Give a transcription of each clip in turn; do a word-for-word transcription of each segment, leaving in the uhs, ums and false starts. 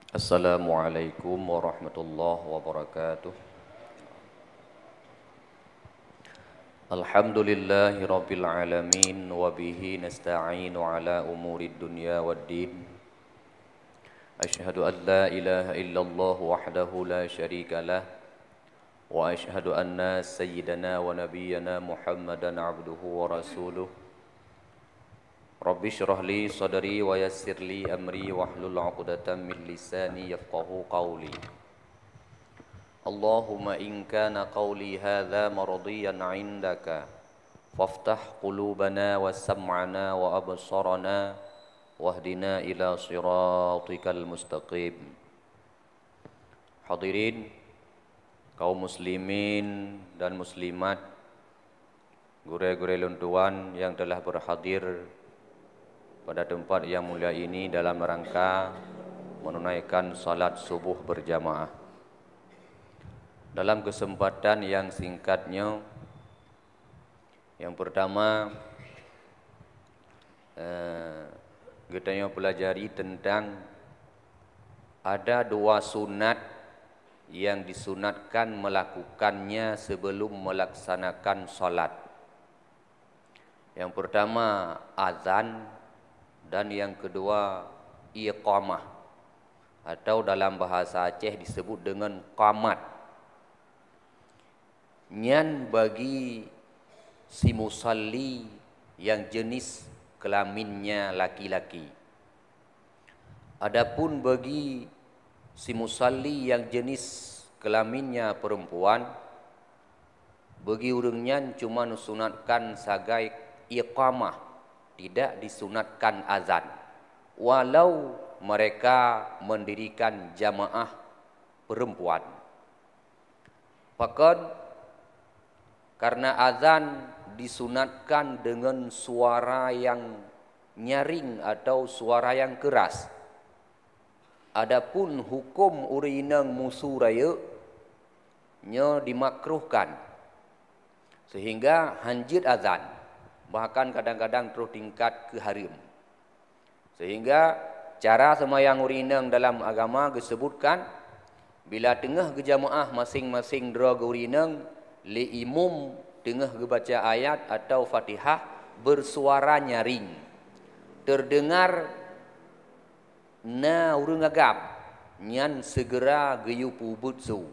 Assalamualaikum warahmatullahi wabarakatuh. Alhamdulillahirabbil alamin, wa bihi nasta'inu ala umurid dunya waddin. Asyhadu an la ilaha illallah wahdahu la syarikalah, wa asyhadu anna sayyidana wa nabiyyana Muhammadan abduhu wa rasuluh. Rabbi shrah li sadri wa yassir li amri wahlul 'uqdatam min lisani yafqahu qawli. Allahumma in kana qawli hadza mardiyan 'indaka, faftah qulubana wa sam'ana wa absharana, wahdina ila siratikal mustaqim. Hadirin, kaum muslimin dan muslimat, gurée-gurée lôn tuan yang telah berhadir pada tempat yang mulia ini dalam rangka menunaikan salat subuh berjamaah. Dalam kesempatan yang singkat nyoe, yang pertama, eh, geutanyoe pelajari tentang ada dua sunat yang disunatkan melakukannya sebelum melaksanakan salat. Yang pertama azan dan yang kedua iqamah, atau dalam bahasa Aceh disebut dengan qamat. Nyan bagi si musalli yang jenis kelaminnya laki-laki. Adapun bagi si musalli yang jenis kelaminnya perempuan, bagi ureuëng nyan cuma neusunatkan sagai iqamah, tidak disunatkan azan, walau mereka mendirikan jamaah perempuan. Pakon? Karena azan disunatkan dengan suara yang nyaring atau suara yang keras. Adapun hukum ureuëng inong musu rayeuk, nyoe dimakruhkan, sehingga hanjeuet azan, bahkan kadang-kadang troh tingkat keu hareuem. Sehingga cara seumayang ureuëng inong dalam agama geusebutkan, bila teungoh geujamaah maséng-maséng droe geu ureuëng inong, lé imum teungoh geubaca ayat atau Fatihah bersuara nyaring, terdengar na ureuëng agam, nyan segera geuyue peubuet su,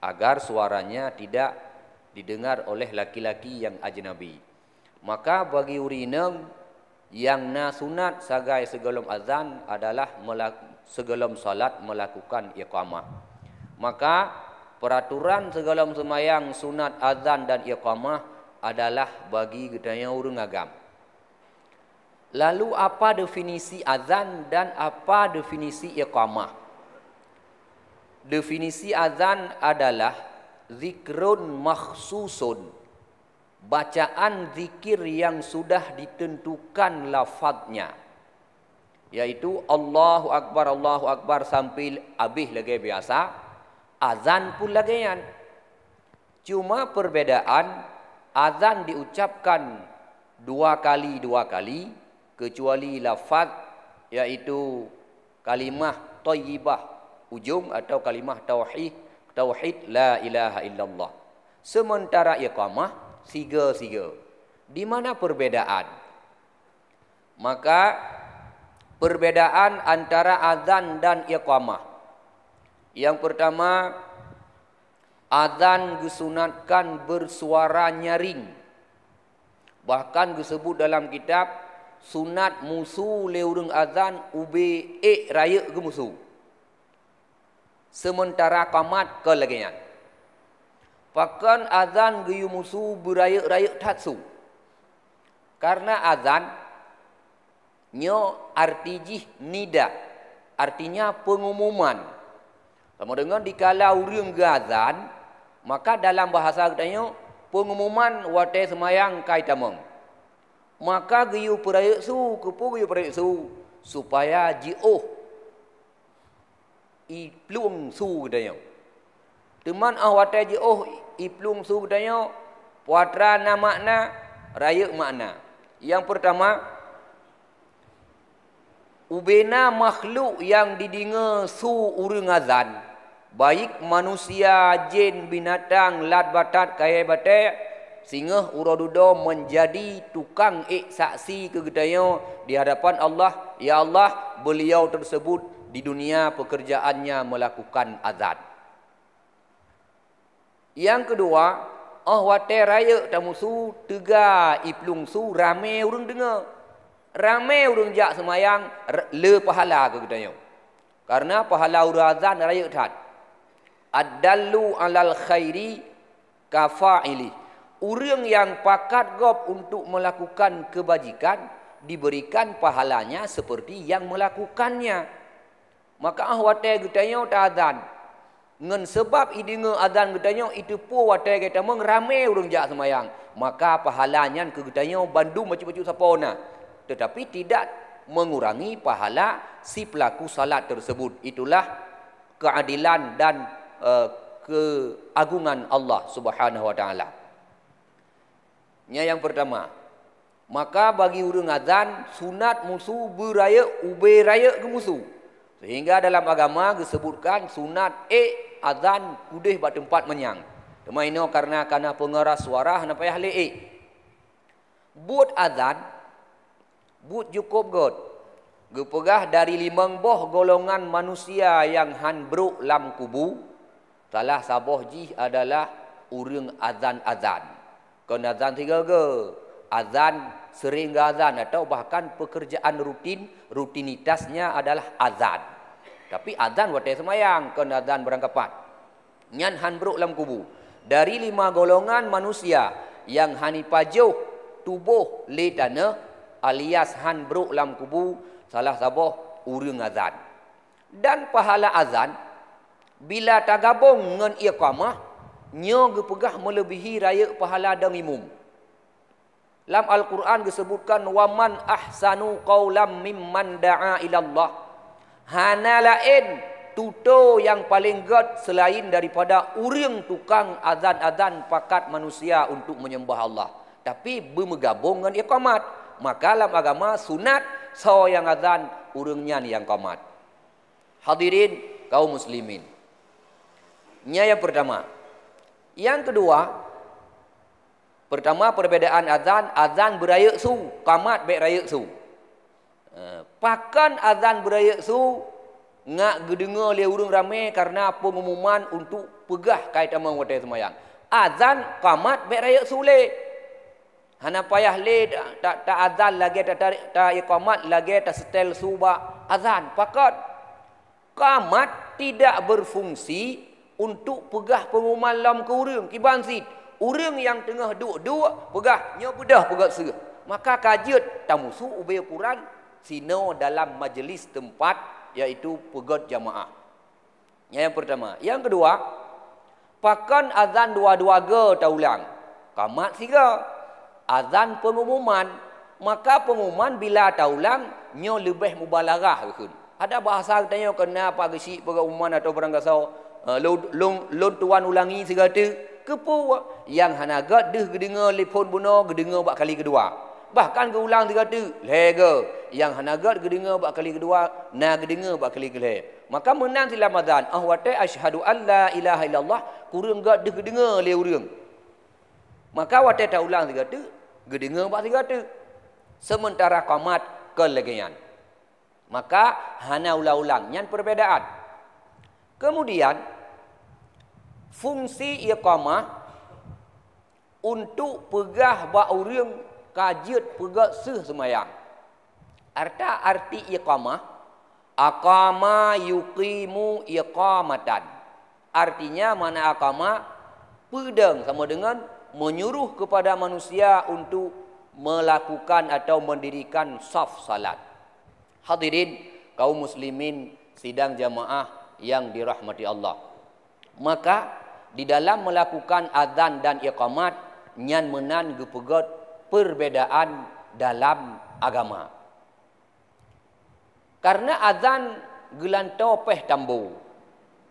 agar suaranya tidak didengar oleh laki-laki yang ajnabi. Maka bagi ureuëng inong nyang na sunat sagai sigohlom azan adalah mela-, sigohlom salat melakukan iqamah. Maka peraturan sigohlom seumayang sunat azan dan iqamah adalah bagi geutanyoe ureuëng agam. Lalu apa definisi azan dan apa definisi iqamah? Definisi azan adalah zikrun makhsusun, bacaan zikir yang sudah ditentukan lafadznya, yaitu Allahu Akbar, Allahu Akbar sampai habéh lagée biasa, azan pun lagée nyan. Cuma perbedaan, azan diucapkan dua kali, dua kali, kecuali lafaz, yaitu kalimah thayyibah ujong atau kalimah tauhid, tauhid la ilaha illallah. Sementara iqamah siga-siga. Di mana perbedaan? Maka perbedaan antara azan dan iqamah. Yang pertama, azan geusunatkan bersuara nyaring. Bahkan geusebut dalam kitab, sunat musu lé ureuëng azan ubé ék rayeuk geumusu. Sementara qamat kon lagée nyan. Pakon azan geuyue musu beurayeuk-rayeuk that su? Karena azan nyoe arti jih nida, artinya pengumuman. Sama dengan dikala ureuëng geuazan, maka dalam bahasa geutanyoe pengumuman watée seumayang ka jitamong. Maka geuyue peurayeuk su, keupeue geuyue peurayeuk su? Supaya jiôh iplueng su geutanyoe. Teuma óh watée jiôh iplueng su geutanyoe, peue atra na makna, rayeuk makna. Nyang peurtama, Ubena makhluk nyang dideungoe su ureuëng azan, baik manusia, jén, binatang, lat batat, kayée batée, singoh uroe dudoe, menjadi tukang ék saksi keu geutanyoe di hadapan Allah, "Ya Allah, beliau tersebut di dunia pekerjaannya melakukan azan." Nyang keudua, óh watée rayeuk tamusu, teuga iplueng su, ramé ureuëng deungoe. Ramé ureuëng jak seumayang, r-, le pahala keu geutanyoe. Karena pahala ureuëng azan rayeuk that. "Ad-dallu 'alal khairi kafa'ilih." Ureuëng nyang pakat gob untuk melakukan kebajikan, diberikan pahalanya seperti yang melakukannya. Maka óh watée geutanyoe taazan, ngon sabab ideungoe azan geutanyoe, iteupeue watée geutamong ramé ureuëng jak seumayang, maka pahala nyan keu geutanyoe bandum bacut-bacut sapo na, tetapi tidak mengurangi pahala si pelaku salat tersebut. Itulah keadilan dan, eh, keagungan Allah Subhanahu wa Taala. Nyan nyang pertama. Maka bagi ureuëng azan, sunat musu beurayeuk ubé rayeuk geumusu. Sehingga dalam agama geusebutkan sunat ék azan udeh bak teumpat manyang. Teuma inoe karena kana peungeras suara hana payah lé ék. Buet azan, buet jukôb göt. Geupeugah dari limong boh golongan manusia nyang han brok lam kubu, salah saboh jih adalah ureuëng azan-azan. Kon azan sigoe-goe, azan sering geuazan atau bahkan pekerjaan rutin, rutinitasnya adalah azan. Tapi azan watée seumayang, kon azan barangkapat. Nyan han brok lam kubu. Dari lima golongan manusia nyang han ipajoh tuboh lé tanoh alias han brok lam kubu, salah saboh ureuëng azan. Dan pahala azan, bila tagabong ngon iqamah, nyoe geupeugah meuleubèhi rayeuk pahala dong imum. Lam Al-Qur'an geusebutkan, "Wa man ahsanu qaulam mimman da'a ilallah." Hana laén tutoe nyang paleng gét seulaén daripada ureuëng tukang azan-azan pakat manusia untuk menyembah Allah, tapi beumeugabong ngon iqamat. Maka lam agama sunat soe nyang azan, ureuëng nyan nyang qamat. Hadirin kaum muslimin. Nyan nyang pertama. Nyang keudua, pertama perbedaan azan, azan beurayeuk su, qamat bèk rayeuk su. Eh, pakon azan beurayeuk su ngak geudeungoe lé ureuëng ramé karena pengumuman untuk peugah ka itamong watée seumayang. Azan, qamat bèk rayeuk su lé. Hana payah lé ta, ta, ta azan lagée ta, ta, ta iqamat lagée ta setel su bak azan. Pakon? Qamat tidak berfungsi untuk peugah pengumuman lom keu ureuëng. Kiban cit, ureuëng nyang teungoh duek-duek peugah, "Nyoe beudôh peugét seuh." Maka ka jeuet tamusu ubé ukuran sinoe dalam majlis teumpat, yaitu peugét jamaah. Nyan nyang pertama. Nyang keudua, pakon azan dua-dua go taulang? Qamat sigo. Azan pengumuman, maka pengumuman bila taulang nyoe leubeh mubalaghah geukheun. Ada bahasa geutanyoe keu na apa geusyik peugah umuman atau barangkasoe, eh, lôn, lôn, lôn tuan ulangi sigo teuk. Keupeue? Nyang hana gét deuh geudeungoe lé phon bunoe, geudeungoe bak kali keudua. Bahkan geuulang sigo teuk, lhée go. Nyang hana gét geudeungoe bak kali keudua, na geudeungoe bak kali keulhée. Maka meunan silam azan, óh watée asyhadu an la ilaha illallah, kureueng gét deuh geudeungoe lé ureuëng. Maka watée taulang sigo teuk, geudeungoe bak sigo teuk. Sementara qamat kon lagée nyan. Maka hana ulang-ulang, nyan perbedaan. Kemudian, fungsi iqamah untuk peugah bak ureuëng ka jeuet peugét seuh seumayang. Arta arti iqamah, aqama yuqimu iqamatan. Artinya, makna aqama, peudong sama dengan menyuruh kepada manusia untuk melakukan atau mendirikan saf salat. Hadirin kaum muslimin sidang jamaah yang dirahmati Allah. Maka, di dalam melakukan azan dan iqamat, nyan meunan geupeugét perbedaan dalam agama. Karena azan geulantoe péh tambo.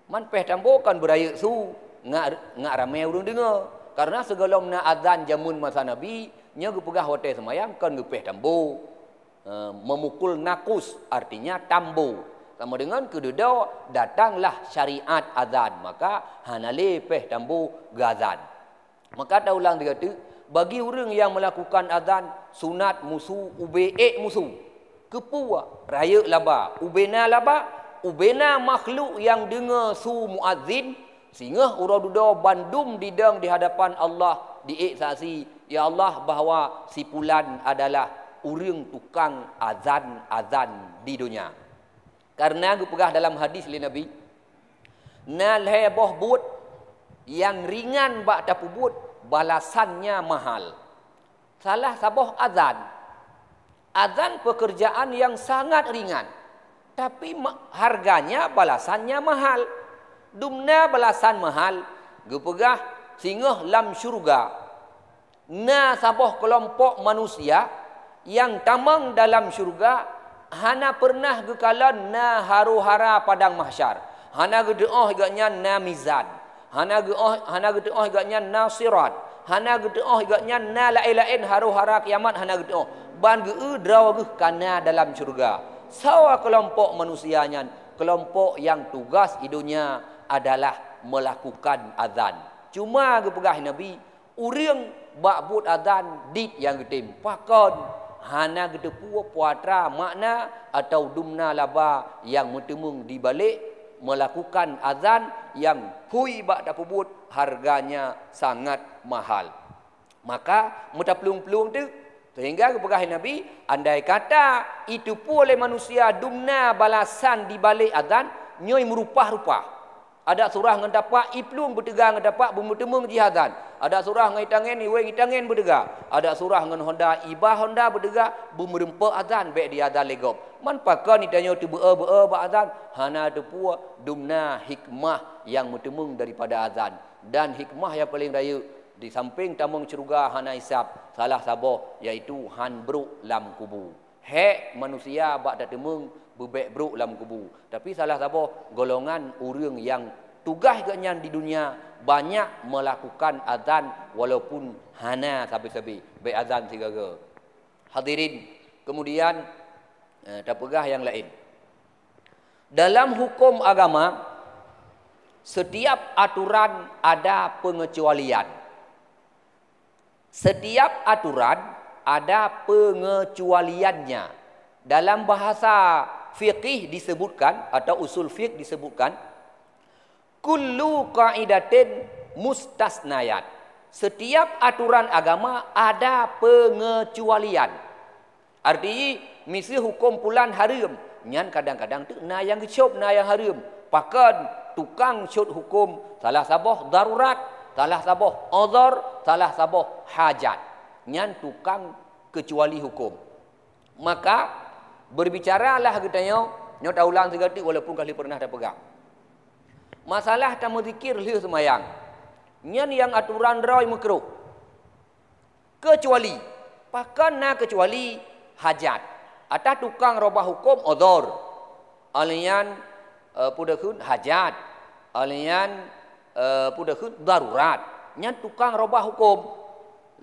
Man péh tambo kan beurayeuk su, ngak, ngak ramé ureuëng deungoe. Karena sigohlom na azan jameun masa Nabi, nyoe geupeugah watée seumayang kon geupéh tambo. Eh, memukul nakus, artinya tambo. Sama dengan keududoe datanglah syariat azan, maka hana lé péh tambo geuazan. Maka taulang sigoe teuk, bagi ureuëng nyang meulakukan azan sunat musu ubé ék musu. Keupeue? Rayeuk laba, ubéna laba, ubéna makhluk nyang deungoe su muazin, singoh uroe dudoe bandum didong di hadapan Allah, di ék saksi, "Ya Allah, bahwa si pulan adalah ureuëng tukang azan-azan di donya." Karena geupeugah dalam hadis lé Nabi, "Na lhée boh buet nyang ringan bak tapeubuet, balasannya mahal." Salah saboh azan. Azan pekerjaan yang sangat ringan, tapi ma-, harganya, balasannya mahal. Dumna balasan mahal, geupeugah singoh lam syurga. Na saboh keulompok manusia nyang tamong dalam syurga hana peureunah geukalon na haru-hara padang mahsyar, hana geuteuôh gobnyan na mizan, hana geuôh, hana geuteuôh gobnyan na sirat, hana geuteuôh gobnyan na laén-laén haru-hara kiamat, hana geuteuôh. Ban geu-eu droe geuh ka na dalam syurga. Sawa keulompok manusia nyan, keulompok nyang tugas di donya adalah melakukan azan. Cuma geupeugah Nabi, ureuëng bak buet azan dit nyang geutem, pakon hana geuteupeue puatra makna atau dumna laba nyang meuteumeung di balek melakukan azan nyang phui bak tapeubuet harganya sangat mahal. Maka meutaplueng-plueng teuk, sehingga geupeugah Nabi, andai kata iteupeue lé manusia dumna balasan di balek azan, nyoe meurupah-rupah. Adak surah ngon tapak iplueng beuteuga ngon tapak beumeuteumeung jih azan. Adak surah ngon itangen iweng itangen beuteuga. Adak surah ngon honda iba honda beuteuga beumeureumpok azan bék di azan lé gob. Man pakon itanyoe teubeu-eu beu-eu bak azan? Hana teupeue dumna hikmah nyang meuteumeung daripada azan. Dan hikmah nyang paleng rayeuk, di sampéng tamong syeuruga hana hisab, salah saboh yaitu han brok lam kubu. Hék manusia bak tateumeung beubék brok lam kubu. Tapi salah saboh golongan ureuëng nyang tugaih geuhnyan di dunia banyak melakukan azan walaupun hana sabe-sabe. Bék azan sigaga. Hadirin, kemudian, eh, tapeugah nyang laén. Dalam hukum agama, setiap aturan ada pengecualian. Setiap aturan ada pengecualiannya. Dalam bahasa fikih disebutkan atau usul fiqh disebutkan, "Kullu qaidatin mustasnayat." Setiap aturan agama ada pengecualian. Arti, miseue huköm pulan hareuem, nyan kadang-kadang teuk na nyang geucöb, na nyang hareuem. Pakon? Tukang cöt huköm, salah saboh darurat, salah saboh uzur, salah saboh hajat. Nyan tukang keucuali huköm. Maka, beubicaralah geutanyoe, nyoe taulang sigoe teuk walaupun ka lheueh peureunah tapeugah. Masalah tameuzikir lheueh seumayang. Nyan nyang aturan droe meukruh. Keucuali, pakon na keucuali hajat. Atawa tukang robah huköm uzur. Óh lheueh nyan, eh, peue takheun hajat. Óh lheueh nyan, eh, peue takheun darurat. Nyan tukang robah huköm.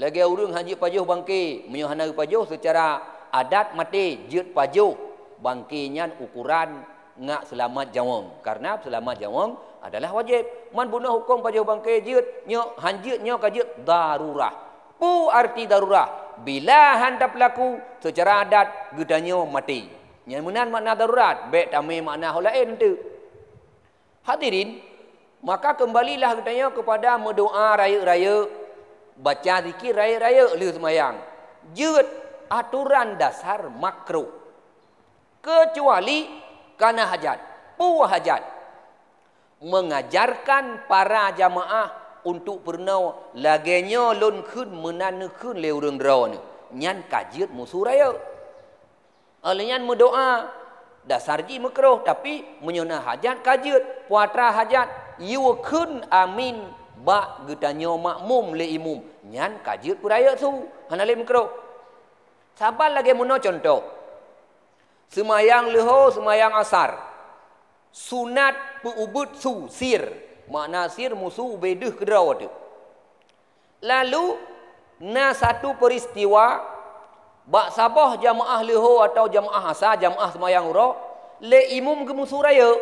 Lagée ureuëng han jeuet pajoh bangke, meunyoe hana geupajoh seucara adat maté, jeuet pajoh bangke nyan ukuran ngat seulamat nyawöng. Karena seulamat nyawöng adalah wajéb. Man bunoe huköm pajoh bangke jeuet, nyoe han jeuet, nyoe ka jeuet darurah. Peue arti darurah? Bila han tapeulaku, seucara adat geutanyoe maté. Nyan meunan makna darurat, bék tamé makna ho laén teuk. Hadirin, maka keumbalilah geutanyoe keupada meudoá rayeuk-rayeuk, baca zikir rayeuk-rayeuk lheueh seumayang. Jeuet aturan dasar makruh. Keucuali kana hajat. Peue hajat? Mengajarkan para jamaah untuk peurunoe lagée nyoe lôn kheun meunan neukheun lé ureuëng droeneueh. Nyan ka jeuet musu rayeuk. Óh lheueh nyan meudoá, dasar jih meukruh, tapi meunyoe na hajat ka jeuet, peue atra hajat, yue kheun amin bak geutanyoe makmum lé imum, nyan ka jeuet peurayeuk su, hana lé meukruh. Saban lagée meunoe cuntoh, seumayang leuhô, seumayang asar, sunat peu-ubeuet su, sir, makna sir musu ubé deuh keudroe teuk. Lalu, na satu peuristiwa Bak saboh jamaah leuho atawa jamaah asa, jamaah seumayang uroe, lé imum geumeusu rayeuk.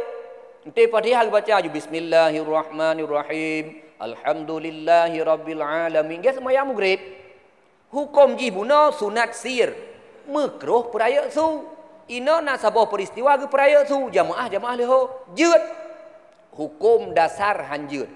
Enteuk Fatihah geubaca ju, "Bismillahirrahmanirrahim. Alhamdulillahirabbil alamin." Gét seumayang Maghrib. Huköm jih bunoe sunat sir. Meukroh peurayeuk su. Inoe na saboh peuristiwa geupeurayeuk su, jamaah-jamaah leuho. Jeuet. Huköm dasar han jeuet.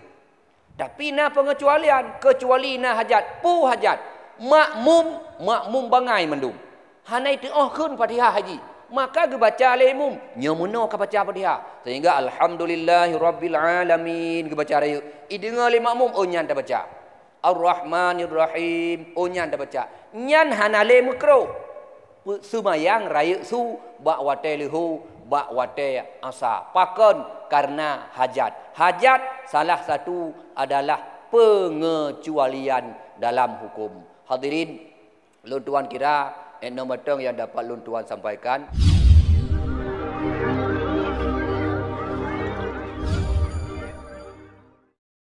Tapi na peungecualian, keucuali na hajat. Peue hajat? Makmum, makmum bangai mandum. Hana iteu'oh kheun Fatihah haji. Maka geubaca lé imum, nyoe meunoe ka baca Fatihah. Sehingga alhamdulillahirabbil alamin geubaca rayeuk. Ideungoe lé makmum, oh nyan tabaca. Ar-Rahmanir Rahim, oh nyan tabaca. Nyan hana lé meukroh. Pe-, seumayang rayeuk su bak watée leuho, bak watée asa. Pakon? Karena hajat. Hajat salah satu adalah pengecualian dalam hukum. Hadirin, lôn tuan kira, eh, enam batang yang dapat lôn tuan sampaikan.